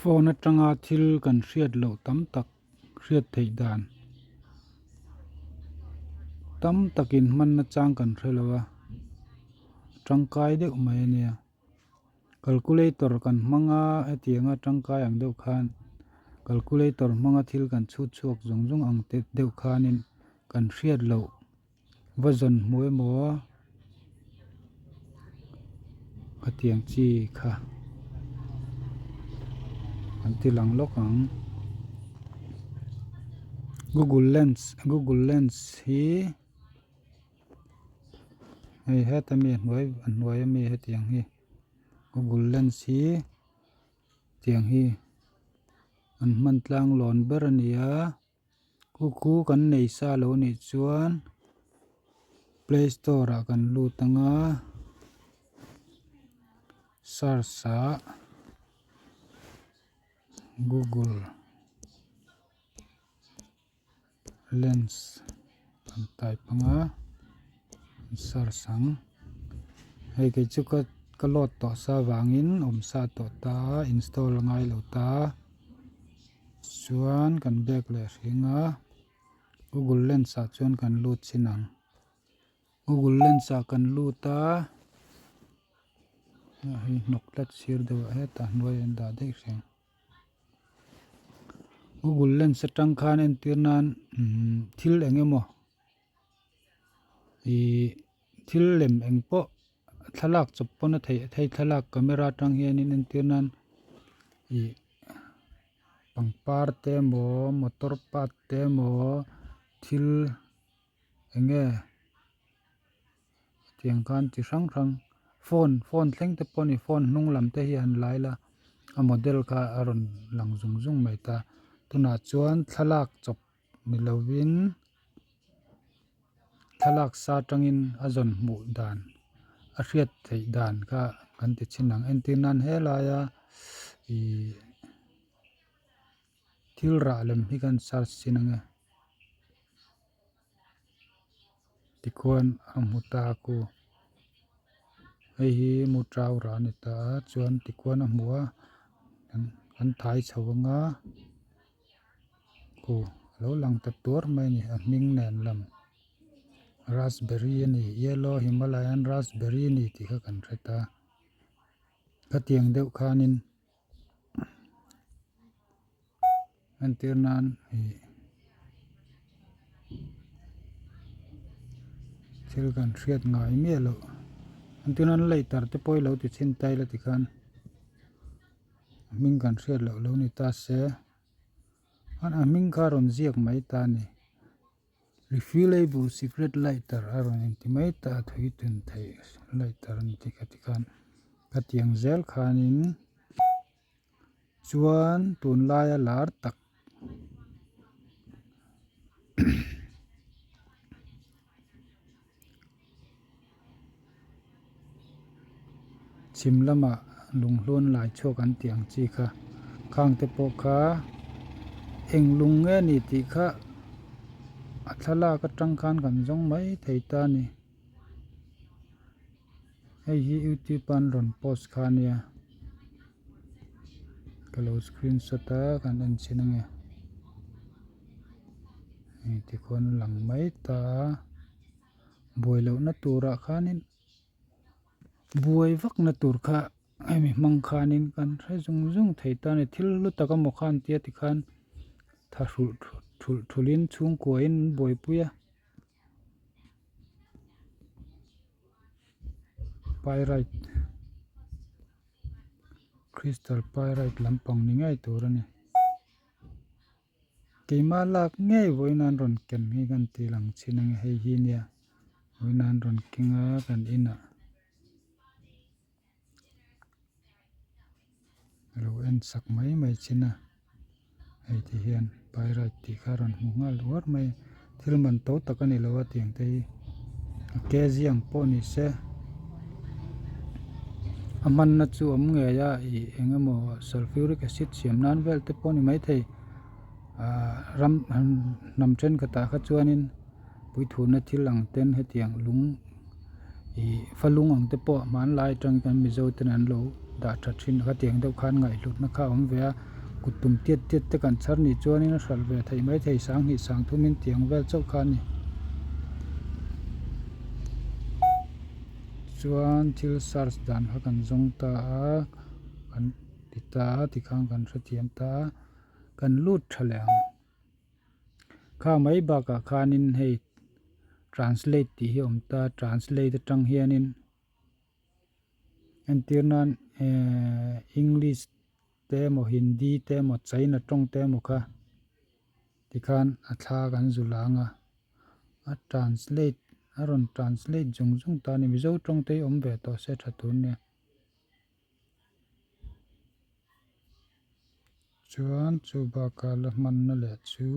Phone atanga thil kan hriat loh tam tak hriat theih dan tam takin hmanna chang kan hre lo a, tangkai deuh mai a nia. Calculator kan hmang a hetianga tangkai ang deuh khan calculator hmanga thil kan chhut chhuak zawng zawng ang te deuh khanin kan hriat loh va zawn hmu emaw khatiang chi kha an ti lang lawk ang google lens google lens hi hei heta mi a hnuai a hnuai ami hetiang hi google lens hi tiang hi an hman tlang lawn ber a ni a. Khu khu kan nei sa lo nih chuan play store ah kan lut ang a search ah google lens kan type ang a search ang hei kei chu ka ka load tawh sa vangin awm sa tawh ta a install a ngai lo ta. Chuan kan bag leh hring a google lens ah chuan kan lut chin ang google lens ah kan lut a hei hnawk tlat sir deuh ah hetah hnuai an dah daih hreng google lens atang khan entir nan umm thil eng emaw ihh thil lem eng pawh thlalak chawp pawn a theih thei thlalak camera atang hianin entir nan ih pangpar te emaw motor part te emaw thil eng nge tiang khan chi hrang hrang phone phone thleng te pawh a ni phone hnung lam te hi han lai la a model kha a rawn lang zung zung mai ta tunah chuan thlalak chawp ni lovin thlalak sa atangin a zawn hmuh dan a hriat theih dan kha kan ti thin ang entir nan helaia ihh thil rah lem hi kan search thin ang e tikhuan a hmu ta ku hei hi mutrau rah a ni ta a chuan tikhuan a hmu a an thai chho ang a. Aw a lo lang ta tuar mai a ni a hming nen lam raspberry a ni yellow himalayan raspberry a ni tih kha kan hre ta khatiang deuh khanin entir nan ih thil kan hriat ngai miah loh entir nan lighter te pawh hi lo ti chhin ta ila tikhan. Hming kan hriat loh lo ni ta se a hming kha a rawn ziak mai ta a ni refillable cigarette lighter a rawn inti mai ta a thui tun theih lighter a ni tih kha tikhan khatiang zel khanin chuan tunlaia lar tak Chhim lamah lunghlun lai chhuak an tih ang chi kha khang te pawh kha eng lung nge ni tih kha a thlalak atang khan kan zawng mai thei ta a ni hei hi youtube a an rawn post kha a nia ka lo screenshot a kan en chhin ange hei tikhuan a lang mai ta a. Buai lohna turah khanin buai vakna tur kha hemi hmang khanin kan hre zung zung thei ta a ni thil hlu tak emaw khan tia tikhan tha hrulh thulh thulhin chhungkuain an buaipui a pyrite crystal pyrite lampang ni ngei tur a ni. Keimah lak ngei vawiin an rawn ken hi kan tih lang chin ang hei hi nia vawiin an rawn keng a kan inah a lo en sak mai mai chin a hei ti hian pyrite tih kha a rawn hmu nghal uar mai a thil man to tak a ni lo a tiang te hi a kg ang pawh ni se a hmanna chu awm ngei a ih eng emaw sulphuric acid siam nan vel te pawh a ni maithei ahh ram hnam thenkhatah kha chuanin puithuna thil ang ten hetiang lung ih falung ang te pawh hmanlai atang hian mizo ten an lo dah tha thin a khatiang deuh khan ngaihhlutna kha a awm ve a. Kut tum tiat tiat te kan chhar nih chuanin a hralh ve theih maithei sanghnih sangthumin tiang vel chauh kha a ni. Chuan thil search dan kha kan zawng ta a, kan ti ta a tikhan kan hrethiam ta a, kan lut tha leh ang. Kha mai bakah khanin hei translate tih hi a awm ta, translate atang hianin entir nan ehh english te emaw hindi te emaw china tawng te emaw kha tikhan a thla kan zu lang a a translate a rawn translate zung zung ta a ni mizo tawng te hi awm ve tawh se tha tur nia. Chuan chu bakah la hmanna leh chu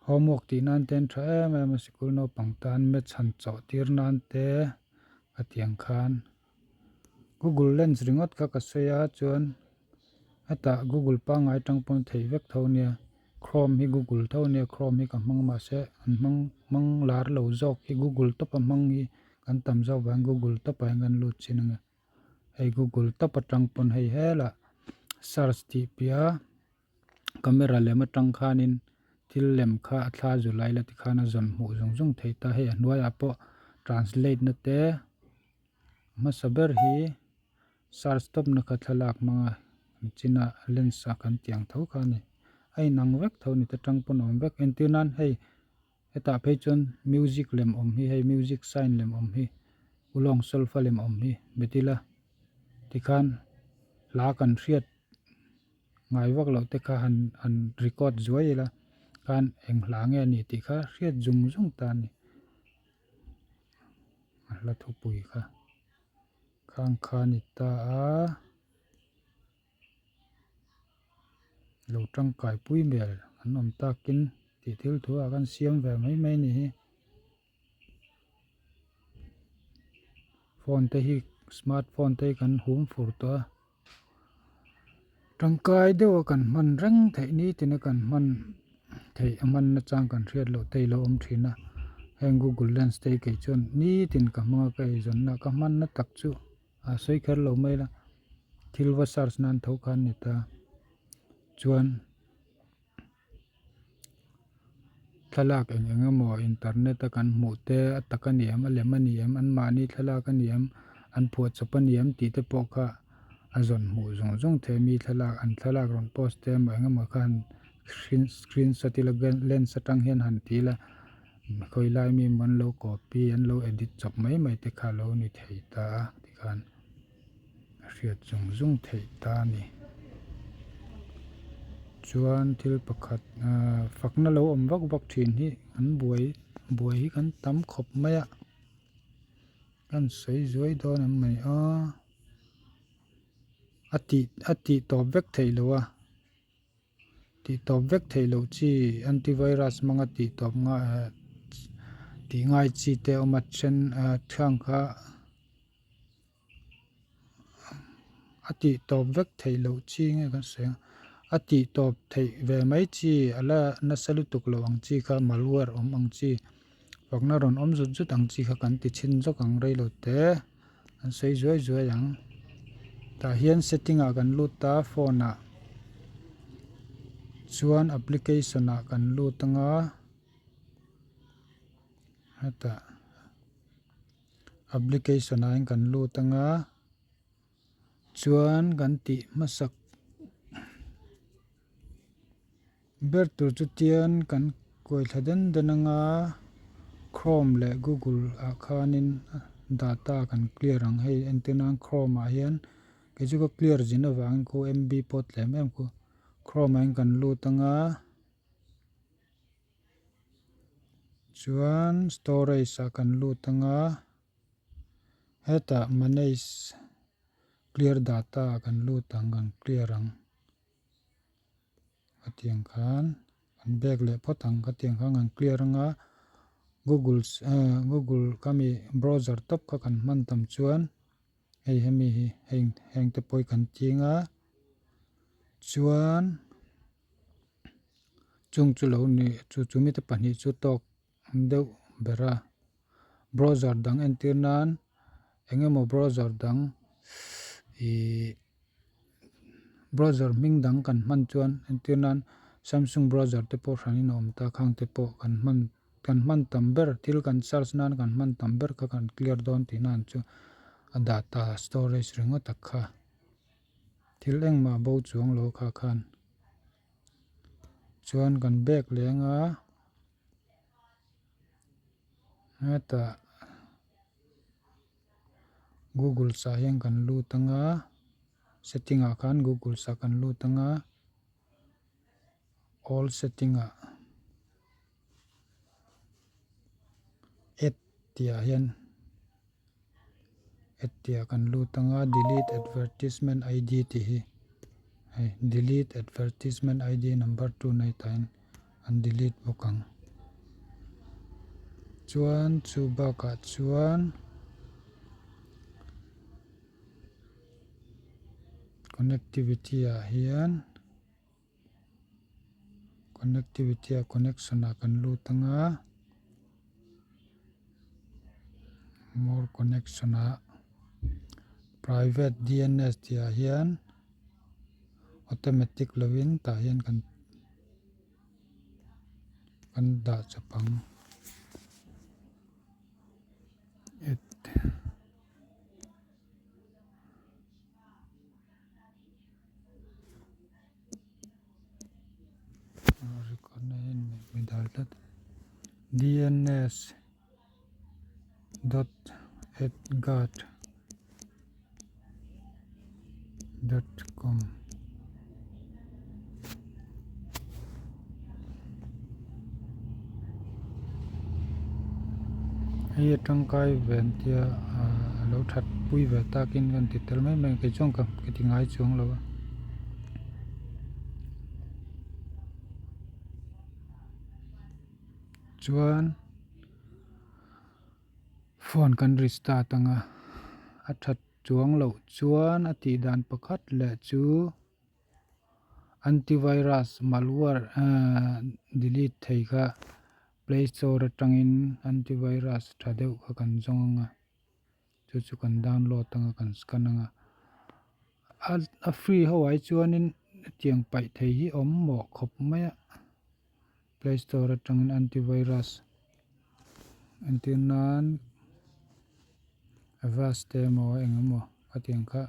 homework tih nan te an tha em em a sikul naupang tan maths han chawh tir nan te a tiang khan google lens ringawt kha ka sawi a chuan hetah google pangngai atang pawn theih vek tho ania chrome hi google tho ania chrome hi ka hmang mahse an hmang hmang lar lo zawk hi google tawpa hmang hi kan tam zawk vang google tawpah hian kan lut chin anga hei google tawp atang pawn hei helah search tih piah camera lem atang khanin thil lem kha a thla zu lai la tikhan a zawn hmuh zung zung theih ta hei a hnuaiah pawh translate na te hmasa ber hi search tawp na kha thlalak hmang a nichina lens a kan tih ang tho kha a ni a inang vek tho ni te tang pawn a awm vek entir nan hei Hetah phei chuan music lem awm hi hei music sign lem awm hi ulawng solfa lem awm hi bet ila tikhan hla kan hriat ngai vak loh te kha han han record zuai ila khan eng hla nge a ni tih kha hriat zung zung ta a ni a hla thupui kha khang kha a ni ta a. Lo tangkai pui hmel an awm takin tih thil thu ah khan siam ve mai mai a ni hi phone te hi smart phone te hi kan hum fur tawh a tangkai deuh a kan hman reng theih nitin a kan hman theih a hman nachang kan hriat loh te hi a lo awm thin a heng google lens te hi kei chuan nitin ka hmang a ka eizawnna ka hmanna tak chu. A sawi kher lo mai la, thil va search nan tho khan ni ta. Chuan thlalak eng eng emaw internet a kan hmuh te a tak a ni em a lem a ni em anmahni thlalak a ni em an phuahchawp a ni em tih te pawh kha a zawn hmuh zawng zawng thei a mi thlalak an thlalak rawn post te emaw eng emaw khan screenshot ila lens atang hian han ti ila. Khawi lai mi maw an lo copy an lo edit chawp mai mai te kha lo ni thei ta a tikhan a hriat zung zung theih ta a ni. Chuan thil pakhat ahh fakna lo awm vak vak thin hi an buai buai hi kan tam khawp mai a kan sawi zuai dawn em mai a a tih a tih tawp vek theih loh a. Tih tawp vek theih loh chi antivirus hmanga tih tawp ngai tih ngai chi te a awm a then thiang kha a tih tawp vek theih loh chi nge kan sawi ang a tih tawp theih ve mai chi a la nasa lutuk lo ang chi kha malware awm ang chi fakna rawn awm zut zut ang chi kha kan ti chhin zawk ang rei lo te an sawi zuai zuai ang tah hian setting ah kan lut a phone ah chuan application ah kan lut anga hetah application ah hian kan lut anga chuan kan tih hmasak ber tur chu tian kan kuai thla den den anga chrome leh google ah khanin data kan clear ang hei entir nan chrome ah hian kei chu ka clear zin avangin khu m b pawh tlem em khu chrome ah hian kan lut anga chuan storage ah kan lut anga hetah manage clear data ah kan lut ang kan clear ang. Khatiang khan an bag leh phawt ang khatiang khan an clear anga google ehh google khami browser tawp kha kan hman tam chuan hei hemi hi heng heng te pawh hi kan ching a chuan chung chu lo ni chu chumi te pahnih chu tawk deuh ber a browser dang entir nan eng emaw browser dang ihh. Browser hming dang kan hman chuan entir nan Samsung browser te pawh hranin a awm ta khang te pawh kan hman kan hman tam ber thil kan search nan kan hman tam ber kha kan clear dawn tih nan chu a data storage ringawt tak kha thil engmah bo chuang lo kha khan chuan kan bag leng a hetah Google ah hian kan lut anga setting ah khan Google ah kan lut anga all setting ah add tih ah hian add tih ah kan lut anga delete advertisement id tih hi hei delete advertisement id number 2 nei tah hian an delete bawk ang chuan chu bakah chuan connectivity ah hian connectivity ah connection ah kan lut anga more connection ah private D_N_S tih ah hian automatic lovin tah hian kan kan dah chawp ang add record na hian mi dal tlat D_N_S dot adguard dot com hei a tangkai ve an tia ahh a lo that pui ve takin ka ti tel mai mai a kei chuan ka ti ngai chuang lo a. Chuan phone kan restart anga a that chuang loh chuan a tih dan pakhat leh chu antivirus malware ahh delete thei kha play store atangin antivirus tha deuh kha kan zawng anga chu chu kan download anga kan scan anga a free ho ai chuanin hetiang paih thei hi awm mawh khawp mai a. Play store atangin antivirus entir nan avast te emaw eng emaw khatiang kha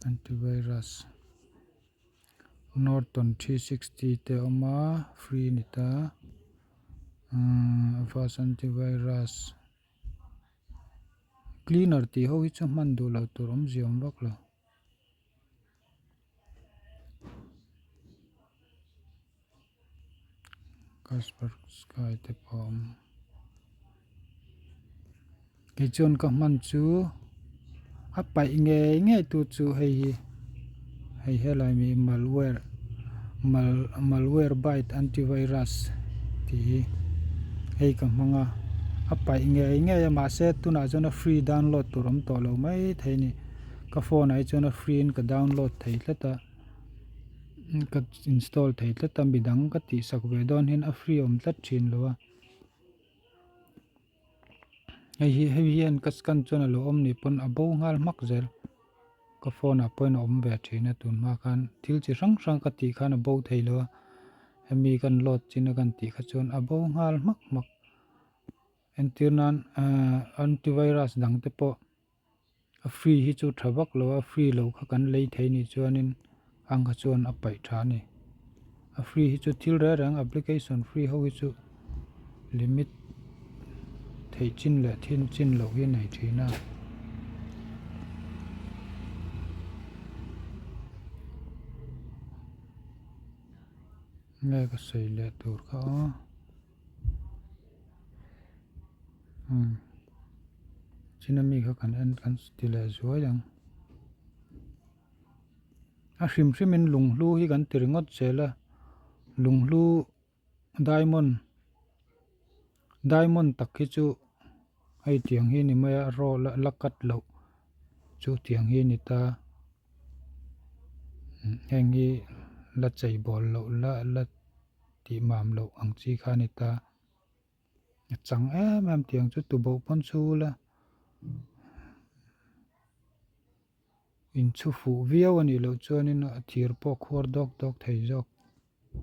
antivirus Norton 360 te a awm a free a ni ta avast antivirus. Cleaner tih ho hi chu hman duh loh tur awmzia awm vak lo. Kaspersky te pawh a awm. Kei chuan ka hman chu a paih ngei ngei tu chu hei hi hei helai mi malware mal malware byte antivirus tih hi hei ka hmang a a paih ngei ngei a mahse tunah chuan a free download tur awm tawh lo mai thei a ni ka phone ah hi chuan a free in ka download thei tlat a ka install thei tlat a midang ka tihsak ve dawn hian a free awm tlat thin lo a. Hei hi hei hian ka scan chuan a lo awm nih pawn a bo nghal hmak zel ka phone ah pawhin a awm ve thin a tun hma khan thil chi hrang hrang ka tih khan a bo thei lo a hemi kan load chin a kan tih kha chuan a bo nghal hmak hmak entir nan ahh antivirus dang te pawh a free hi chu tha vak lo a free lo kha kan lei thei nih chuanin ang kha chuan a paih tha a ni a free hi chu thil reng reng application free ho hi chu limit theih chin leh thin chin loh hi a nei thin a. Nge ka sawi leh tur kha aw. Chin ami kha kan en kan ti leh zuai ang a hrim hrim in lunghlu hi kan ti ringawt zel a lunghlu diamond diamond tak hi chu hei tiang hi a ni mai a raw la cut loh chu tiang hi a ni ta heng hi la chei bawl loh la la. tih mam loh ang chi kha a ni ta. A chang em em tiang chu tuboh pawn chhu ula inchhu fuh viau a nih loh chuanin a thir pawh khuar dawk dawk thei zawk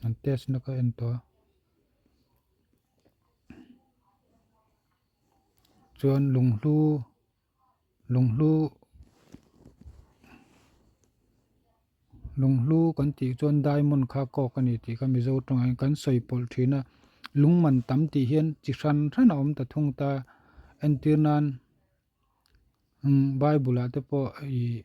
an test na ka en tawh a. Chuan lunghlu lunghlu lunghlu kan tih chuan diamond kha kawk a ni tih kha mizo tawngah hian kan sawi pawlh thin a lung man tam tih hian chi hran hran a awm ta thung ta entir nan bible ah te pawh ih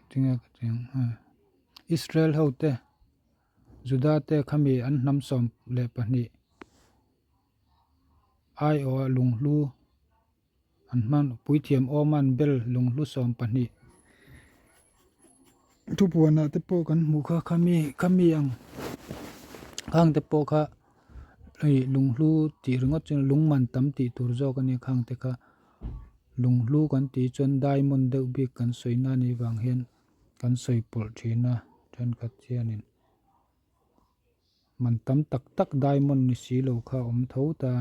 tinge ka tih ang Israel ho te Juda te khami an hnam 12. Aiawha lunghlu an hman puithiam awman bel lunghlu 12 thupuanah te pawh kan hmuh kha khami khami ang khang te pawh kha hei lunghlu tih ringawt chu lung man tam tih tur zawk a nia khang te kha lunghlu kan tih chuan diamond deuh bik kan sawi na anih vang hian kan sawi pawlh thin a thenkhat hianin. Man tam tak tak diamond ni si lo kha a awm tho ta.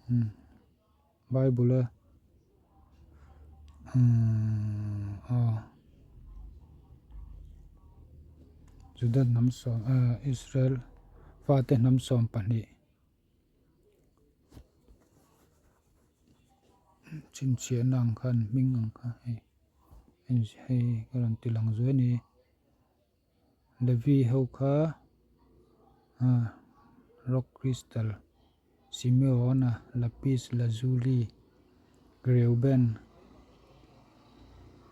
Umm bible a umm aw Juda hnam sawm ah Israel fate hnam 12 chhinchhiahna ang khan hming ang kha hei hei ka rawn ti lang zuai a ni. Levi ho kha rock crystal, Simeona, lapis lazuli, Reuben,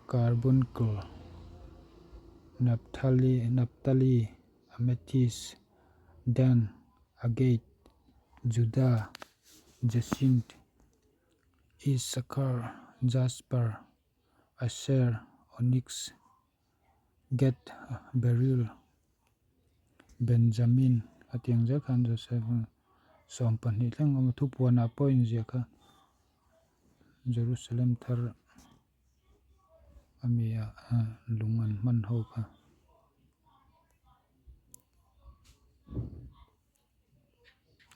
carbuncle, Naphtali, Naphtali, amethyst, Dan, agate, Judah, jacinth, Issachar, jasper, Asher, onyx. Gad, Beryl, Benjamin a tih ang zel khan Joseph 12 thleng a awm a, thupuanah pawh a inziah kha Jerusalem thar a mi a lung an hman ho kha.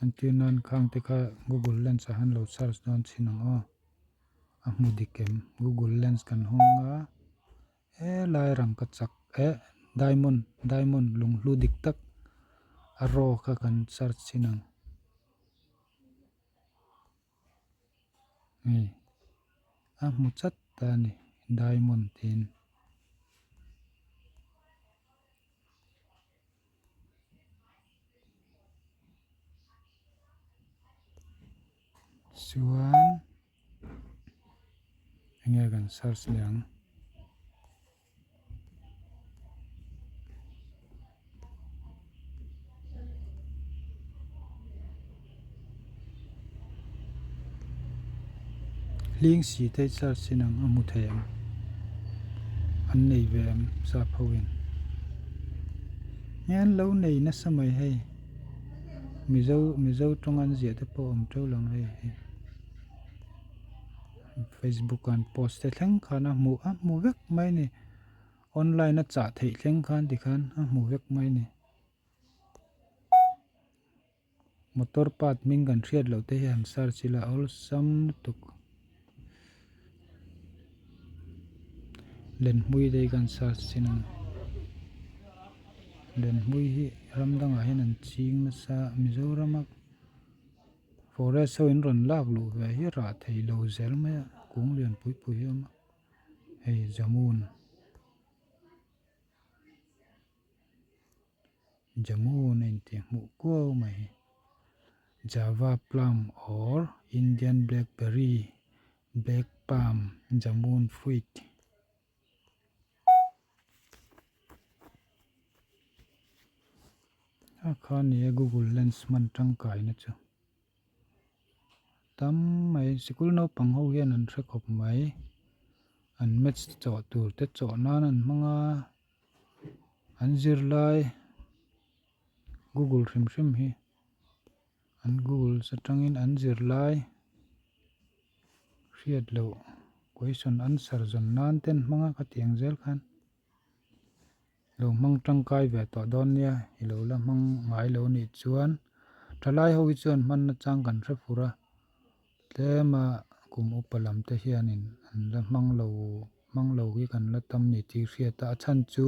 Entir nan khang te kha Google Lens ah hian lo search dawn chhin ang aw. A hmu dik em? Google Lens kan hawng a, helai rangkachak eh diamond diamond lunghlu dik tak a raw kha kan search chhin ang. Hei a hmu chat ta a ni diamond tiin. Chuan enge kan search leh ang. Hling si te search chin ang a hmu thei ang an nei ve em sap ho in nge an lo nei nasa mai hei mizo mizo tawng an ziah te pawh a awm teuh lo ang hei hi facebook ah an post te thleng khan a hmu a hmu vek mai a ni online a chah theih thleng khan tikhan a hmu vek mai a ni. Motor part hming kan hriat loh te hi han search ila a awlsam lutuk. Lenhmui te hi kan search chin a ni. Lenhmui hi ram dangah hian an ching nasa a Mizorama forest ho in rawn lak luh ve hi rah thei lo zel mai a kung lian pui pui hi a awm a hei jamun. Jamun a intih hmuh kuau mai hi java plum or indian blackberry black palm jamun fruit a kha ni e google lens hman tangkai na chu tam mai sikul naupang ho hian an hre khawp mai an maths chawh tur te chawh nan an hmang a. An zirlai google hrim hrim hi an google atangin an zirlai hriat loh question answer zawn nan te an hmang a khatiang zel khan. Lo hmang tangkai ve tawh dawn nia, i lo la hmang ngai lo nih chuan thalai ho hi chuan hman nachang kan hre fur a, tlema kum upa lam te hianin an la hmang lo hmang lo hi kan la tam ni tih hriat a, a chhan chu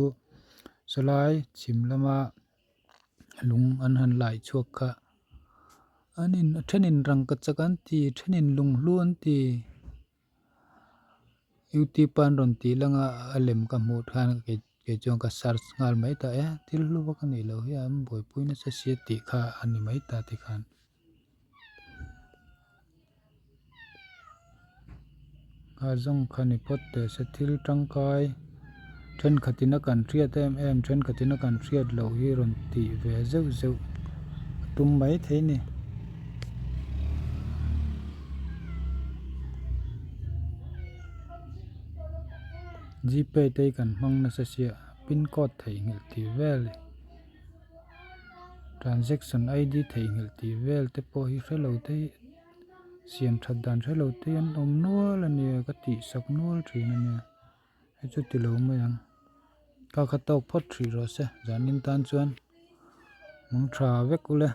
sawlai chhim lama lung an han laih chhuak kha an in a thenin rangkachak an ti thenin lunghlu an ti. Youtube a an rawn tih lang a a lem ka hmuh khan kei kei chuan ka search nghal mai ta e thil hlu vak a nih loh hi an buaipui nasa sia tih kha a ni mai ta tikhan. A zawng kha ni phawt teh se thil tangkai thenkhatin a kan hriat em em thenkhatin a kan hriat loh hi rawn tih ve zeuh zeuh a tum mai thei a ni. Gpay te hi kan hmang nasa sia pin code theihnghilh tih vel transaction id theihnghilh tih vel te pawh hi hrelo te hi. Siam that dan hre lo te an awm nual a nia ka tih sak nual thin a nia hei chu ti lo mai ang ka kha tawk phawt hrih rawh se zanin tan chuan mawng tha vek ule.